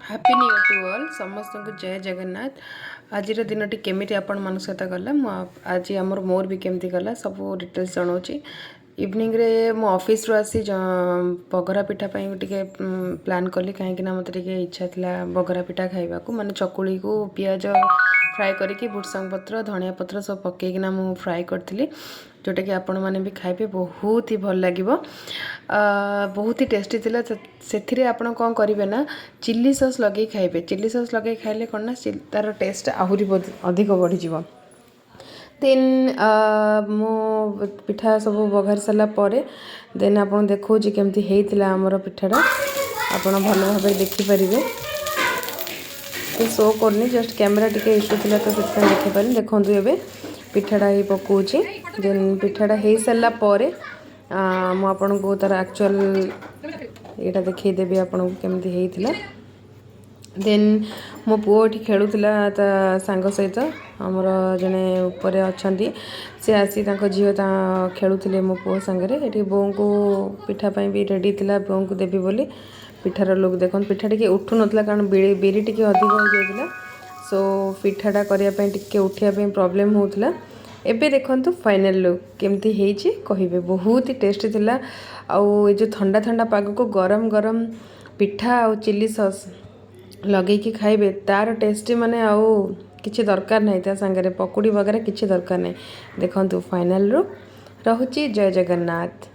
Happy New Year to all। ସମସ୍ତଙ୍କୁ ଜୟ ଜଗନ୍ନାଥ। ଆଜିର ଦିନଟି କେମିତି ଆପଣମାନଙ୍କ ସହିତ ଗଲା, ମୁଁ ଆଜି ଆମର ମୋର ବି କେମିତି ଗଲା, ସବୁ ଡିଟେଲ୍ସ ଜଣାଉଛି। ଇଭିନିଂରେ ମୁଁ ଅଫିସରୁ ଆସି ବଘରା ପିଠା ପାଇଁ ଟିକେ ପ୍ଲାନ୍ କଲି, କାହିଁକିନା ମୋତେ ଟିକେ ଇଚ୍ଛା ଥିଲା ବଘରା ପିଠା ଖାଇବାକୁ। ମାନେ ଚକୁଳିକୁ ପିଆଜ ଫ୍ରାଏ କରିକି ଭୃସଙ୍ଗ ପତ୍ର, ଧନିଆ ପତ୍ର ସବୁ ପକାଇକିନା ମୁଁ ଫ୍ରାଏ କରିଥିଲି, ଯେଉଁଟାକି ଆପଣମାନେ ବି ଖାଇବେ, ବହୁତ ହି ଭଲ ଲାଗିବ, ବହୁତ ହି ଟେଷ୍ଟି ଥିଲା। ସେଥିରେ ଆପଣ କ'ଣ କରିବେ ନା ଚିଲି ସସ୍ ଲଗେଇ ଖାଇବେ। ଚିଲି ସସ୍ ଲଗେଇ ଖାଇଲେ କ'ଣ ନା ତା'ର ଟେଷ୍ଟ ଆହୁରି ଅଧିକ ବଢ଼ିଯିବ। ଦେନ୍ ମୁଁ ପିଠା ସବୁ ବଘାରି ସାରିଲା ପରେ ଦେନ୍ ଆପଣ ଦେଖାଉଛି କେମିତି ହେଇଥିଲା ଆମର ପିଠାଟା। ଆପଣ ଭଲ ଭାବରେ ଦେଖିପାରିବେ। ଶୋ କରୁନି, ଜଷ୍ଟ କ୍ୟାମେରା ଟିକେ ଇସ୍ୟୁ ଥିଲା ତ ସେଥିପାଇଁ ଦେଖିପାରିନି। ଦେଖନ୍ତୁ, ଏବେ ପିଠାଟା ହେଇ ପକାଉଛି। ଦେନ୍ ପିଠାଟା ହେଇସାରିଲା ପରେ ମୁଁ ଆପଣଙ୍କୁ ତା'ର ଆକ୍ଚୁଆଲ୍ ଏଇଟା ଦେଖେଇଦେବି ଆପଣଙ୍କୁ କେମିତି ହେଇଥିଲା। ଦେନ୍ ମୋ ପୁଅ ଏଠି ଖେଳୁଥିଲା ତା ସାଙ୍ଗ ସହିତ। ଆମର ଜଣେ ଉପରେ ଅଛନ୍ତି, ସେ ଆସି ତାଙ୍କ ଝିଅ ତା ଖେଳୁଥିଲେ ମୋ ପୁଅ ସାଙ୍ଗରେ। ଏଠି ବୋଉଙ୍କୁ ପିଠା ପାଇଁ ବି ରେଡ଼ି ଥିଲା, ବୋଉଙ୍କୁ ଦେବି ବୋଲି। ପିଠାର ଲୁକ୍ ଦେଖନ୍ତୁ। ପିଠା ଟିକେ ଉଠୁନଥିଲା, କାରଣ ବିରି ବିରି ଟିକେ ଅଧିକ ହୋଇଯାଇଥିଲା। ସୋ ପିଠାଟା କରିବା ପାଇଁ ଟିକେ ଉଠିବା ପାଇଁ ପ୍ରୋବ୍ଲେମ୍ ହେଉଥିଲା। ଏବେ ଦେଖନ୍ତୁ ଫାଇନାଲ୍ ଲୁକ୍ କେମିତି ହେଇଛି କହିବେ। ବହୁତ ହି ଟେଷ୍ଟି ଥିଲା। ଆଉ ଏ ଯେଉଁ ଥଣ୍ଡା ଥଣ୍ଡା ପାଗକୁ ଗରମ ଗରମ ପିଠା ଆଉ ଚିଲି ସସ୍ ଲଗେଇକି ଖାଇବେ, ତାର ଟେଷ୍ଟି ମାନେ ଆଉ କିଛି ଦରକାର ନାହିଁ। ତା ସାଙ୍ଗରେ ପକୁଡ଼ି ବଗେରା କିଛି ଦରକାର ନାହିଁ। ଦେଖନ୍ତୁ ଫାଇନାଲ୍ ଲୁକ୍। ରହୁଛି, ଜୟ ଜଗନ୍ନାଥ।